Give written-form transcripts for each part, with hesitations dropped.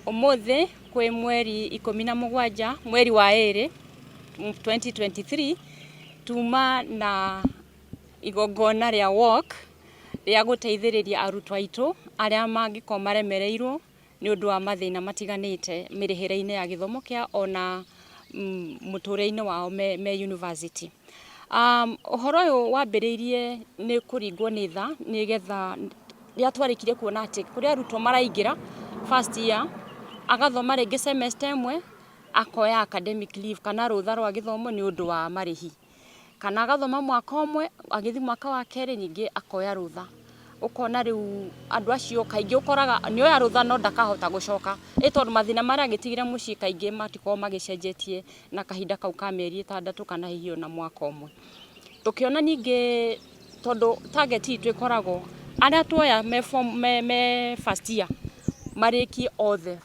Ũmũthĩ kwĩ mweri 17 mweri wa 2 2023, tuma na igongona rĩa walk rĩa gũteithĩrĩria arutwo aitũ arĩa mangĩkorwo maremereirwo nĩ ũndũ wa mathĩna matiganĩte mĩrĩhĩre-inĩ ya gĩthomo kĩa ona mũtũrĩre-inĩ wao me university. Ũhoro ũyũ wambĩrĩirie nĩ kũringwo nĩ tha nĩgetha rĩrĩa twarĩkirie kuona atĩ kũrĩ arutwo maraingĩra first year, agathoma rĩngĩ semester ĩmwe, akoya academic leave kana rũtha rwa gĩthomo nĩ ũndũ wa marĩhi, kana agathoma mwaka ũmwe, agĩthiĩ mwaka wa kerĩ ningĩ akoya rũtha. Ũkona rĩu andũ acio kaingĩ ũkoraga nĩ oya rũtha no ndakahota gũcoka, ĩ tondũ mathĩna marĩa agĩtigire mũciĩ kaingĩ matikoragwo magĩcenjetie na kahinda kau ka mĩeri 6 kana hihi ona mwaka ũmwe. Tũkĩona ningĩ tondũ target itũ ĩkoragwo arĩa tuoya me, form, me first year marĩkie othe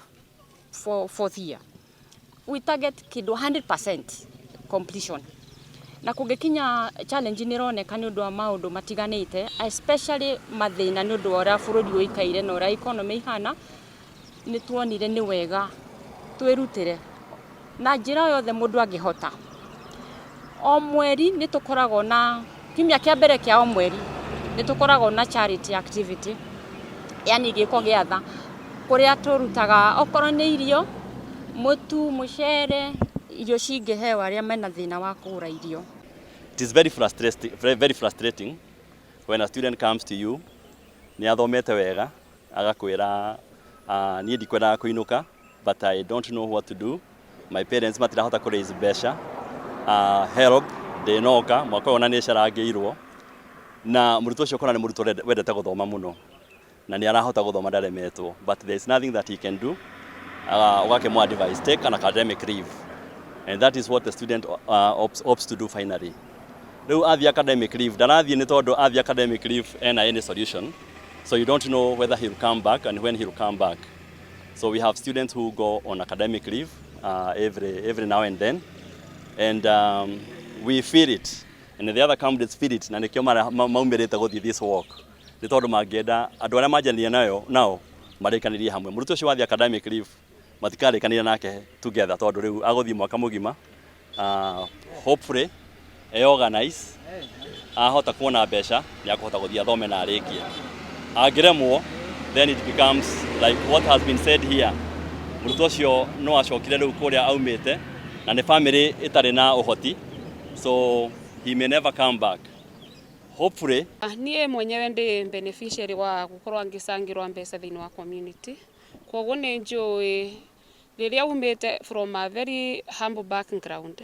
for fourth year, we target kĩndũ 100% completion. Na kũngĩkinya challenge nĩ ĩroneka nĩ ũndũ wa maũndũ matiganĩte, especially mathĩna nĩ ũndũ wa ũrĩa bũrũri ũikaire na ũrĩa economy ihana, nĩ tuonire nĩ wega twĩrutĩre na njĩra o yothe mũndũ angĩhota. O mweri nĩ tũkoragwo na kiumia kĩa mbere kĩa o mweri nĩ tũkoragwo na charity activity, yani gĩko gĩa tha, kũrĩa tũrutaga okorwo nĩ irio, mũtu, mũcere, irio cingĩheo arĩa mena thĩna wa kũgũra irio. It is very frustrating, very, very frustrating when a student comes to you, nĩ athomete wega, agakwĩra, "Niĩ ndikwendaga kũinũka, but I don't know what to do. My parents matirahota kũ raise mbeca, HELB ndĩnoka mwaka ũyũ, ona nĩ ĩcarangĩirwo." Na mũrutwo ũcio ũkona nĩ mũrutwo wendete gũthoma mũno na nĩ arahota gũthoma, ndaremetwo, but there is nothing that he can do. Ũgakĩmũ advise, "Take an academic leave," and that is what the student opts to do. Finally rĩu athiĩ academic leave, ndarathiĩ nĩ tondũ athiĩ academic leave ena any solution, so you don't know whether he'll come back and when he'll come back. So we have students who go on academic leave every now and then, and we feel it and the other candidates feel it, na nĩkĩo maumĩrĩte gũthiĩ this walk, nĩ tondũ mangĩenda andũ arĩa manjania nayo nao marĩkanĩrie hamwe. Mũrutwo ũcio wathiĩ academic leave matikarĩkanĩria nake together, tondũ rĩu agũthiĩ mwaka mũgima. Hopefully e organize, ahota kuona mbeca nĩ akũhota gũthiĩ athome na arĩkie. Angĩremwo, then it becomes like what has been said here, mũrutwo ũcio no acokire rĩu kũrĩa aumĩte na nĩ family ĩtarĩ na ũhoti, so he may never come back, hopefully. Niĩ mwenyewe ndĩ beneficiary wa gũkorwo ngĩcangĩrwa mbeca thĩinĩ wa community, koguo nĩ njũĩ rĩrĩa umĩte from a very humble background,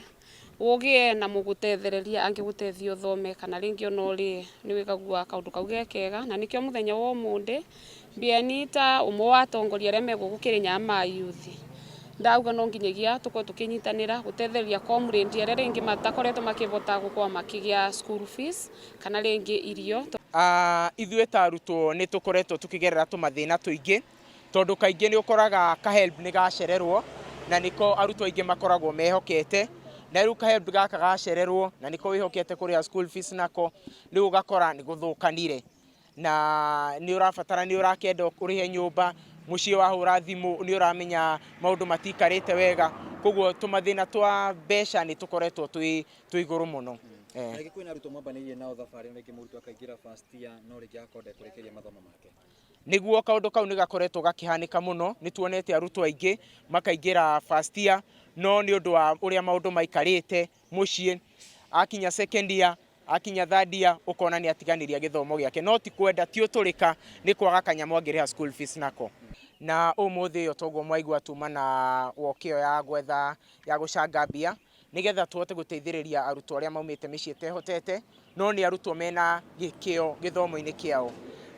ũgĩe na mũgũtethereria angĩgũteithia ũthome kana rĩngĩ ona ũrĩe, nĩ wĩkagua kaũndũ kau ge kega. Na nĩkĩo mũthenya wa ũmũthĩ mbianita ũmwe wa atongoria arĩa me gũkũ Kĩrĩnyaga ma youth, ndauga no nginyagia tũkorwo tũkĩnyitanĩra gũtethereria comrade arĩa rĩngĩ matakoretwo makĩhota gũkorwo makĩgĩa school fees kana rĩngĩ irio. Ithuĩ ta arutwo nĩ tũkoretwo tũkĩgerera tũmathĩna tũingĩ, tondũ kaingĩ nĩ ũkoraga ka HELB nĩ gacererwo, na nĩko arutwo aingĩ makoragwo mehokete. Na rĩu ka HELB gaka gacererwo na nĩko wĩhokete kũrĩha school fees nako, rĩu ũgakora nĩ gũthũkanire na nĩ ũrabatara, nĩ ũrakenda ũrĩhe nyũmba mũciĩ, wahũra thimũ nĩ ũramenya maũndũ matikarĩte wega. Koguo tũmathĩna twa mbeca nĩ tũkoretwo twĩ igũrũ mũno. Rĩngĩ kwĩna arutwo mwambanĩirie nao thabarĩ, rĩngĩ mũrutwo akaingĩra first year no rĩngĩ agakorwo ndekũrĩkĩria mathomo make. Nĩguo, kaũndũ kau nĩ gakoretwo gakĩhanĩka mũno. Nĩ tuonete arutwo aingĩ makaingĩra first year, no nĩ ũndũ wa ũrĩa maũndũ maikarĩte mũciĩ, akinya second year, akinya third year, ũkona nĩ atiganĩria gĩthomo gĩake, no ti kwenda, ti ũtũrĩka, nĩ kwaga kanyamũ angĩrĩha school fees nako. Na ũmũthĩ ũyũ toguo mwaigua, tuma na walk ĩyo ya gwetha ya gũcanga mbia nĩgetha tũhote gũteithĩrĩria arutwo arĩa maumĩte mĩciĩ ĩtehotete, no nĩ arutwo mena gĩkĩo gĩthomo-inĩ kĩao.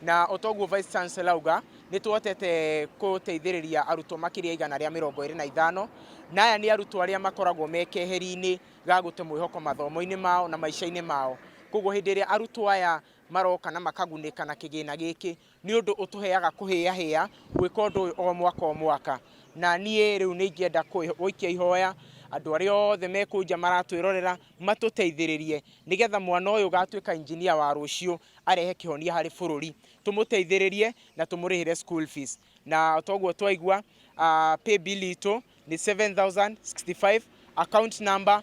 Na o toguo Vice Chancellor auga, nĩ tũhotete gũteithĩrĩria arutwo makĩria 125, na aya nĩ arutwo arĩa makoragwo me keheri-inĩ ga gũte mwĩhoko mathomo-inĩ mao na maica-inĩ mao. Koguo hĩndĩ ĩrĩa arutwo aya maroka na makagunĩka na kĩgĩna gĩkĩ, nĩ ũndũ ũtũheaga kũhĩahĩa gwĩka ũndũ ũyũ o mwaka o mwaka. Na niĩ rĩu nĩ ingĩenda gũikia ihoya andũ arĩa othe me kũu nja maratwĩrorera matũteithĩrĩrie, nĩgetha mwana ũyũ ũgatuĩka engineer wa rũciũ, arehe kĩhonia harĩ bũrũri, tũmũteithĩrĩrie na tũmũrĩhĩre school fees. Na toguo twaigua Pay bill itũ nĩ 7065, account number